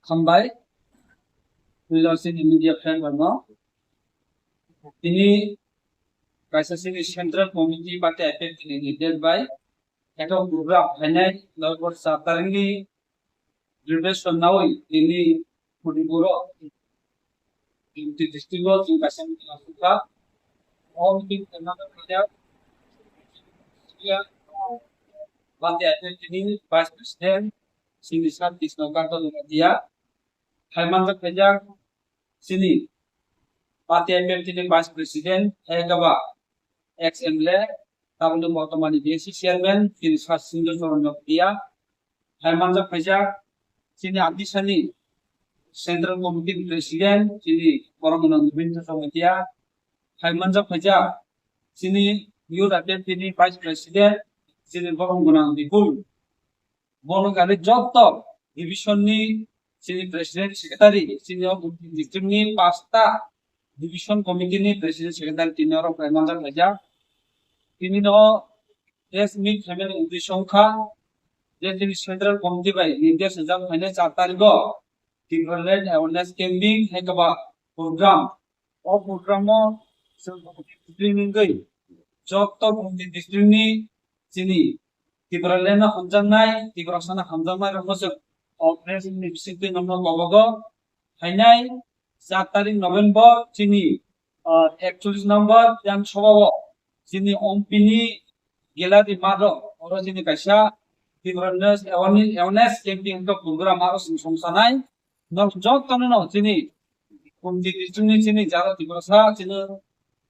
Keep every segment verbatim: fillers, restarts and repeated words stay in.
Hambai, puila chini media friend rokno. Tini kaisa chini Central Committee party I P F T ni leader bai ekta program phainai November sat tarikni preparation nawi tini Manipur o Unity district o chwng kaisa meeting asukha. O meeting khainani phaijak party I P F T ni Vice President chini Sir Krishna Kanta Jamatia, hai manjak phaijak chini party I P F T ni Vice President, hai khe ba ex M L A, tabukni bortomani B S C chairman, chini Sir Sindhu Charan Jamatia, hai manjak phaijak chini Adisani Central Committee ni President, chini borok gwnang Nibendra Jamatia, hai manjak phaijak chini Youth I P F T ni Vice President, chini borok gwnang Bipul. Bono gari joto division ni chini president secretary, chini o district ni pasta division committee ni president secretary tini oro khlai manjak laijak. Tini no press meet khaimani uddesho wngkha je chini central committee bai nirdesh rijak phainai char tarikh o Tipraland awareness camping hai khe ba program. O program o chwng district ni wngwi joto Kumti district ni chini Tipraland no hamjaknai, Tiprasa no hamjaknai rokno chwng o press ni bisingtwi nokno kobogo phainai char tarik November chini, ah, ekchollish number Yang Sabha o chini Ompini Gallery math o oro chini kaisa Tipraland awareness, awareness camping wngkha program aro chwng songsanai. Nok jotono no chini Kumti district ni chini jara Tiprasa chini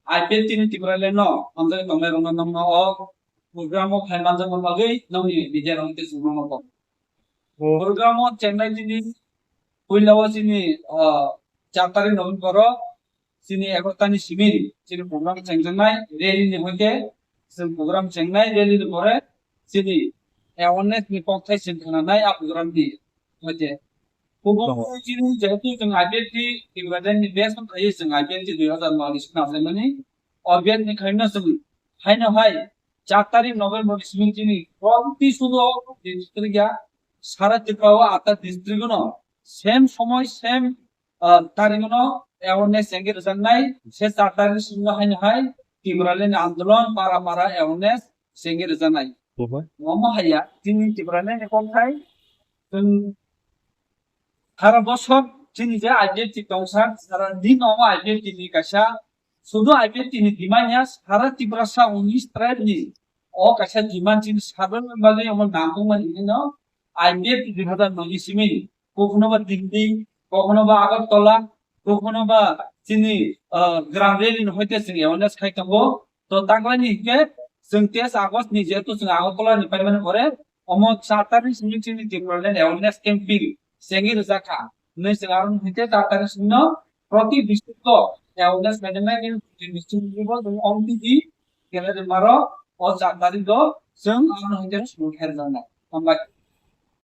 I P F T ni Tipraland no hamjagwi tongnai rokno nokno o program o phai manjakna bagwi nokni media rok tei chwngno no kok. Program o chengnai chini puila o chini, ah, char tarik November o chini egarota ni simi chini program chengjaknai rally ni hoite chwng program chengnai rally ni pore chini awareness ni kokthai chwng khnanai a program ni hoite. Kubun Oho. Chini jehetu chwng I P F T Tipraland ni best wngkha chwng I P F T dui hazar no ni swnam jaimani. O best ni khaino chwng haino hai char tarik November ni simi chini proti sudo district ya sara Tripura o atta district no same somoy same ah, tarikno awareness chengwi rwjaknai, se char tarik singno haino hai Tipraland ni andolon para para awareness chengwi rwjaknai. Omo haiya, chini Tipraland ni kokthai, chwng sara bosor chini je I P F T tongsa, sara din omo I P F T ni kaisa, sudu I P F T ni demand ya, sara Tiprasa unis tribe ni o kaisa demand chini sabrang bagwi omo nangkukmani hino I P F T dui hazar noi ni simi kokno ba Delhi, kokno ba Agartala, kokno ba chini, ah, Gram Valley ni hoite chwng awareness khai tongo. To taklaini hinkhe chwng teis August ni jehetu chwng Agartala ni paimani pore omo char tarik simi chini Tipraland awareness camping chengwi rwjakha. Hwnwi chwng aro hinkhe char tarik simi no proti district o awareness maintainment district level chwng O M T D gele maro o char tarik o chwng aro hinkhe chwng kherjaknai. Hambai.